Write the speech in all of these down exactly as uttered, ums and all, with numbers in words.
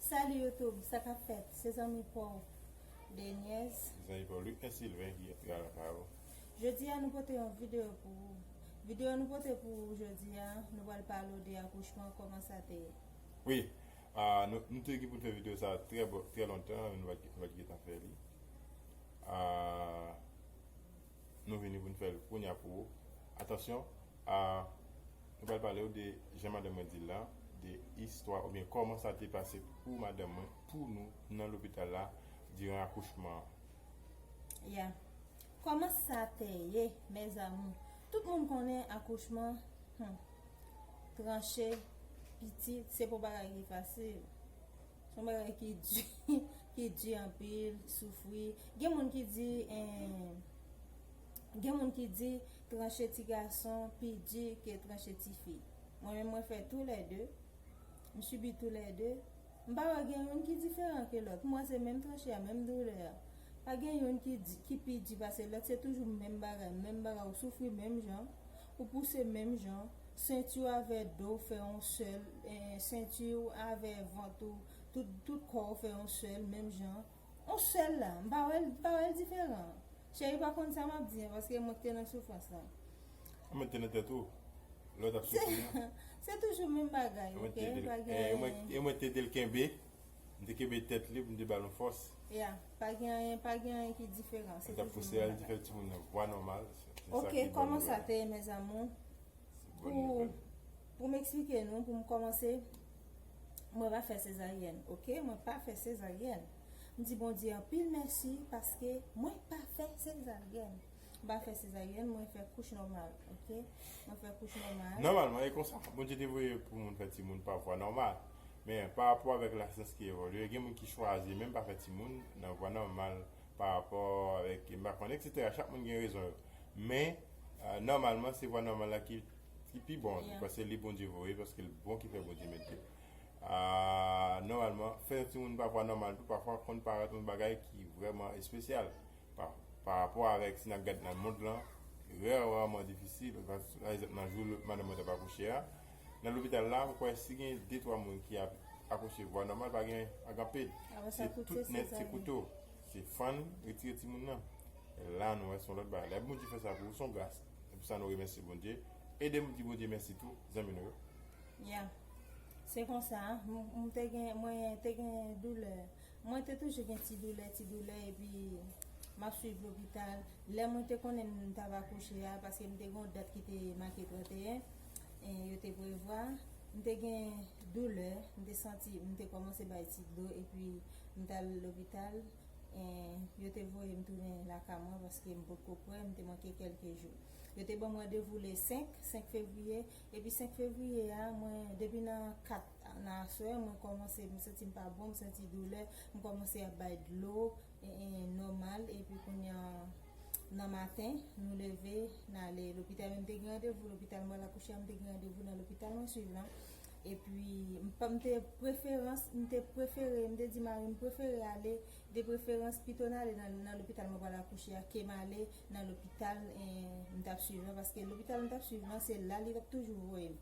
Salut YouTube, sa k ap fèt? Se zanmi pa w Denyèz. Zanmi pa w Lucne Sylvain ki antre lakay ou. Jodi a nou pote yon videyo pou ou. Videyo nou pote pou ou jodi a, nou pral pale w de akouchman, kòman sa te ye. Wi, ah, nou, nou te gen pou n fè videyo sa trè, bo- trè lontan, nou pa t nou pa t gentan fè li. Ah, nou vini pou n fè l kounye a pou ou. Atansyon, ah, nou pral pale w de jan madanm mwen di l la, de istwa oubyen kòman sa te pase pou madanm mwen, pou nou, nan lopital la, diran akouchman an. Ya. Kòman sa te ye, mes amours? Tout moun konnen akouchman, hmm, tranche pitit, se pa yon bagay ki fasil. Se yon bagay ki di, ki di anpil, soufri. Gen moun ki di, eh, gen moun ki di tranche ti gason pi di ke tranche ti fi. Mwen menm, mwen fè tou lè de. M sibi tou lè de. M pa wè gen youn ki diferan ke lòt. Mwen, se menm tranche a, menm doulè a. Pa gen youn ki di, ki pi di pase lòt, se toujou menm bagay, menm bagay. Ou soufri menm jan, ou pouse menm jan, senti w avè do w fè yon sèl, eh, senti w avè vant ou, tout, tout kò w fè yon sèl, menm jan. Yon sèl la, m pa wè l, m pa wè l diferan. Cheri pa konn sa m ap di an, paske mwen k te nan soufrans lan. Mwen te nan tèt ou, lè w t ap soufri an. Se toujou menm bagay, oke? Pa gen, e mwen, e mwen te di l kenbe, m te kenbe tèt li, m te ba l yon fòs. Ya, pa gen anyen, pa gen anyen ki diferan. Se toujou menm bagay. M t ap pouse al, di fè timoun nan vwa nòmal. Se sa ki bon nouvèl. Oke, kòman sa te ye, mes amours? Pou, pou m eksplike nou, pou m kòmanse, mwen pa fè sezaryèn, oke? Mwen pa fè sezaryèn. M di Bondye anpil mèsi paske mwen pa fè sezaryèn. Mwen pa fè sezaryèn, mwen fè kouch nòmal, oke? Mwen fè kouch nòmal. Nòmalman, e konsa, Bondye te voye pou moun fè timoun pa vwa nòmal. Men, pa rapò avèk lasyans ki evolye, gen moun ki chwazi menm pa fè timoun nan vwa nòmal pa rapò avèk, m pa konnen, etsetera. Chak moun gen rezon yo. Men, ah, nòmalman, se vwa nòmal la ki, ki pi bon. Yeah. Paske li Bondye voye, paske l bon ki fè Bondye mete. Ah, nòmalman, fè timoun pa vwa nòmal tou, pafwa konn parèt yon bagay ki vrèman espesyal. Pa, pa rapò avèk si n ap gade nan mond lan, rè, rèman difisil. Pa, pa egzanp, nan jou madanm mwen t ap akouche a, nan lopital la, m kwè si gen de twa moun ki ap akouche vwa nòmal, pa gen, pa gen anpil. Se tout nèt, se kouto. Se fann, retire timoun nan. E la, nou wè se yon lòt bagay. Lè Bondye fè sa pou ou, se yon gras. Se pou sa nou remèsye Bondye. Ede m di Bondye mèsi tou, zanmi nou yo. Ya. Se konsa, m, m te gen, mwen te gen doulè. Mwen te toujou gen ti doulè, ti doulè, epi m ap swiv lopital. Lè mwen te konnen m t ap akouche a, paske m te gen yon dat ki te make tranteyen, e yo te prevwa, m te gen doulè, m te santi, m te kòmanse bay ti dlo, epi m t al lopital, e yo te voye m tounen lakay mwen paske m potko prè, m te manke kèlke jou. Yo te ban m randevou le senk, senk fevriye, epi senk fevriye a, mwen, depi nan kat nan aswè, mwen kòmanse, m santi m pa bon, m santi doulè, m kòmanse ap bay dlo, e, e, nòmal, epi kounye a, nan maten, nou leve, n ale lopital, men m te gen randevou lopital, mwen la kouche a, m te gen randevou nan lopital mwen swiv lan. Epi, m pa, m te preferans, m te prefere, m te di mari m, m prefere ale, de preferans, pito n ale nan, nan lopital mwen pral akouche a, ke m ale nan lopital, e, m t ap swiv lan, paske lopital m t ap swiv lan, se la li t ap toujou voye m.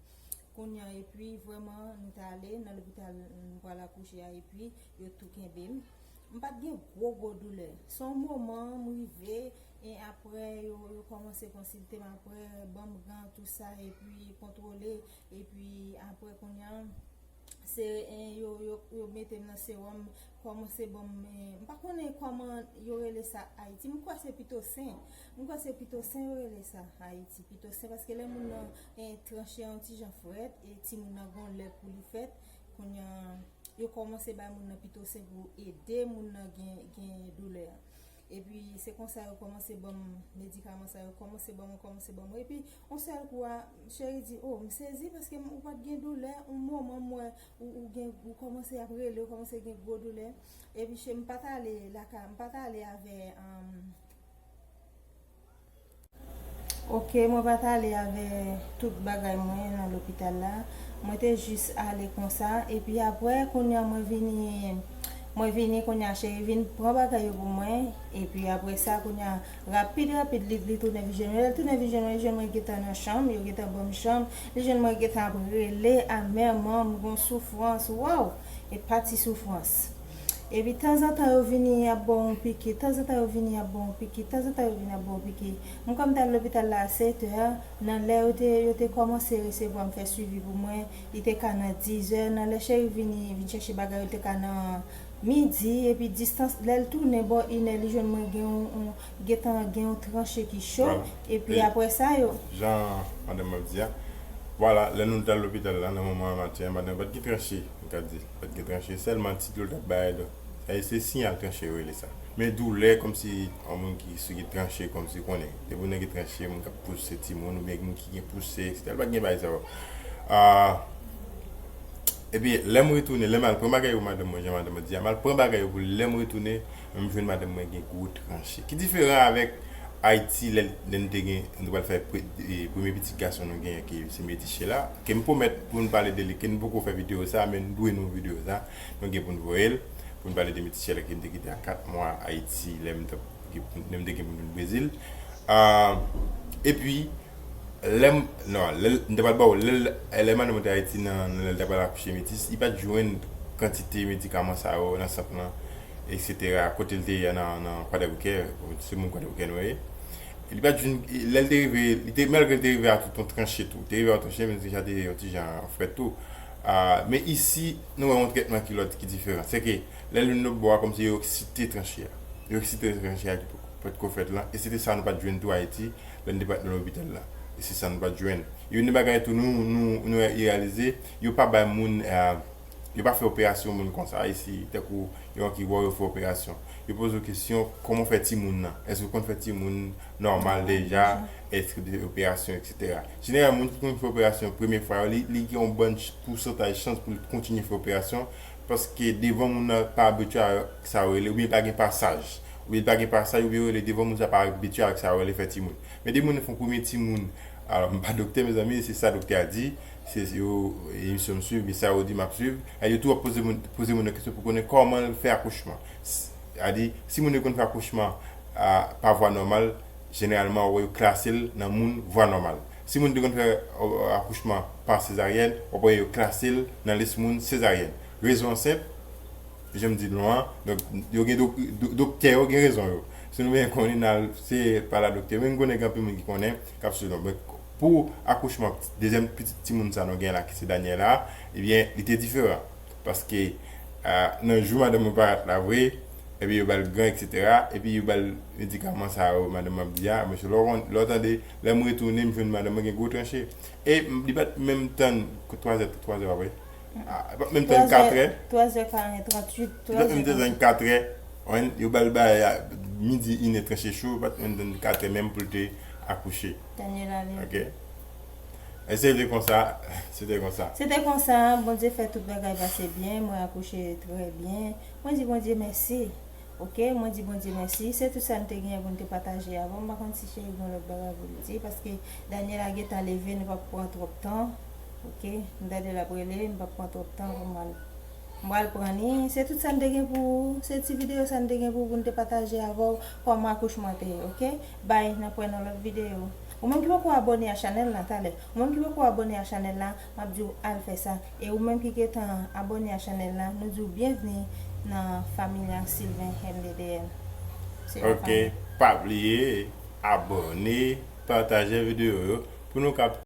Kounye a, epi vrèman, m t ale nan lopital, m pral akouche a, epi yo tou kenbe m. M pa t gen gwo, gwo doulè. Se yon moman, m rive, e apre, yo, yo kòmanse konsilte m apre, ban m gan, tou sa, epi kontwole, epi apre, kounye a, se, e, yo, yo, yo mete m nan sewòm, kòmanse ban m, e, m pa konnen kòman yo rele sa Ayiti. M kwè se pitosen. M kwè se pitosen yo rele sa Ayiti. Pitosen, paske lè moun nan, e, tranche a yon ti jan frèt, e timoun nan gon lè pou li fèt, kounye a, yo kòmanse bay moun nan pitosen pou ede moun nan gen, gen doulè a. Epi, se konsa yo kòmanse ban m medikaman sa, yo kòmanse ban m, kòmanse ban m. Epi, yon sèl kou a, cheri di, "O, m sezi paske m, ou pa t gen doulè, yon moman m wè ou, ou gen, ou kòmanse ap rele, ou kòmanse gen gwo doulè." Epi, che, m pa t ale lakay, m pa t ale avè, um, Oke, mwen pa t ale avè tout bagay mwen nan lopital la. Mwen te jis ale konsa. Epi apre, kounye a mwen vini, Mwen vini kounye a, cheri vin pran bagay yo pou mwen. Epi apre sa, kounye a, rapid, rapid, li, li tounen vin jwenn mwen. Lè l tounen vin jwenn mwen, li jwenn mwen gentan nan chanm, yo gentan ban m chanm. Li jwenn mwen gentan ap rele amèman, m gon soufrans, waw! E pa ti soufrans. Epi tanzantan yo vini ap ba w yon piki, tanzantan yo vini ap ba w yon piki, tanzantan yo vini ap ba w yon piki. Mwen kòm m t al lopital la a sèt è, nan lè yo te, yo te kòmanse resevwa m, fè swivi pou mwen, li te ka nan diz è, nan lè cheri vini, vin chèche bagay yo, li te ka nan midi, epi distans, lè l tounen bò inè, li jwenn mwen gen yon, yon, gentan gen yon tranche ki cho, epi apre sa, yo. Jan madanm mwen di a, vwala, lè nou t al lopital la, nan moman an maten an, madanm pa t gen tranche, m ka di, pa t gen tranche, sèlman ti dlo l t ap bay, donk, sa se siyal tranche yo rele sa. Men doulè, kòmsi yon moun ki sou ki tranche, kòmsi konnen, depi yon nèg ki tranche, moun k ap pouse timoun, oubyen moun ki gen pouse, etsetera. Li pa t gen bagay sa yo. Ah, Epi, lè m retounen, lè m al pran bagay pou madanm mwen, jan madanm mwen di a, m al pran bagay yo pou li, lè m retounen, m jwenn madanm mwen gen gwo tranche. Ki diferan avèk Ayiti, lè, lè n te gen, nou pral fè pre, e, premye pitit gason nou genyen, ki se Metiche la, ke m pwomèt pou n pale de li, ke n poko fè videyo sa, men n dwe nou videyo sa, nou gen pou n voye l, pou n pale de Metiche la, ke m te kite a kat mwa Ayiti, lè m t ap, lè m te gen pou m vin Brezil. Ah, epi, Lè m, non, lè m te pral ba w, lè, lè madanm mwen te Ayiti nan, nan lè l te pral akouche Metis, li pa t jwenn kantite medikaman sa yo nan sant lan, etsetera. Kote l te ye a nan, nan Kwadèboukè, se moun Kwadèboukè nou ye. Li pa t jwenn, lè l te rive, li te, malgre l te rive a tout yon tranche tou, te rive a yon tranche, men tranche a te yon ti jan frèt tou. Ah, men isi, nou wè yon trètman ki lòt, ki diferan. Se ke lè l vin lòt bò a, kòmsi yo eksite tranche a. Yo eksite tranche a ki potko fèt lan, e se te sa nou pa t jwenn tou Ayiti, lè n te pa t nan lopital la. E se sa nou pa t jwenn. Youn nan bagay tou nou, nou, nou reyalize, yo pa bay moun, eh, yo pa fè operasyon moun konsa isi, tankou yon ki wè yo fè operasyon. Yo poze w kesyon, kòman w fè timoun nan? Èske w konn fè timoun nòmal deja? Èske w te fè operasyon, etsetera. Jeneralman, moun ki konn fè operasyon premye fwa yo, li, li gen yon bon ch-, pousantaj chans pou l kontinye fè operasyon, paske devan moun nan pa abitye ak sa yo rele, oubyen pa gen pasaj. Oubyen pa gen pasaj, oubyen yo rele devan moun sa pa abitye ak sa yo rele fè timoun. Men depi moun nan fè yon premye timoun, alò, m pa doktè, mezanmi, se sa doktè a di, se, se yo, emisyon m swiv, men sa yo di, m ap swiv. E yo tou ap poze moun, poze moun nan kesyon pou konnen kòman l fè akouchman. S-, a di, si moun yo konn fè akouchman, a, pa vwa nòmal, jeneralman, w wè yo klase l nan moun vwa nòmal. Si moun te konn fè, a, akouchman pa sezaryèn, w ap wè yo klase l nan lis moun sezaryèn. Rezon an senp, jan m di l lan an, donk, yo gen dok-, do-, doktè yo gen rezon yo. Si nou bezwen konnen, n al, se pa la doktè. Men m konnen gen anpil moun ki konnen, k ap swiv nou. Men pou akouchman dezyèm pitit timoun sa nou gen la, ki se Daniela, ebyen, li te diferan. Paske, a, nan jou madanm mwen parèt la vre, epi yo ba l gan, etsetera, epi yo ba l medikaman sa yo, madanm mwen ap di a, mesye, lè w konn, lè w tande, lè m retounen, m jwenn madanm mwen gen gwo tranche. E m, li pa t menm tann twazè, twazè apre. A, li pa t menm tann katrè. Twazè, twazè karant, tranntuit, li pa t menm tann katrè. Yo ba l bagay a midi, inè tranche cho, li pa t menm tann katrè menm pou l te akouche. Daniela li. Ok. E se te konsa, se te konsa. Se te konsa, Bondye fè tout bagay pase byen, mwen akouche trè byen. Mwen di Bondye mèsi. Ok, mwen di Bondye mèsi. Se tout sa n te genyen pou n te pataje avè w. M pa konn si cheri gen lòt bagay pou l di, paske Daniela gentan leve, nou p ap pran twòp tan. Ok, m tande l ap rele, m p ap pran twòp tan pou m al. M pral pran li. Se tout sa n te gen pou ou. Se ti videyo sa n te gen pou, pou n te pataje avè w kòman akouchman te ye, ok? Bay, n ap wè nan lòt videyo. Ou menm ki poko abòne a chanèl la, talè. Ou menm ki poko abòne a chanèl la, m ap di w al fè sa. E ou menm ki gentan abòne a chanèl la, nou di w byenvni nan familya Sylvain M D D L. Se yon fanmi. Ok, pa bliye abòne, pataje videyo yo pou nou kab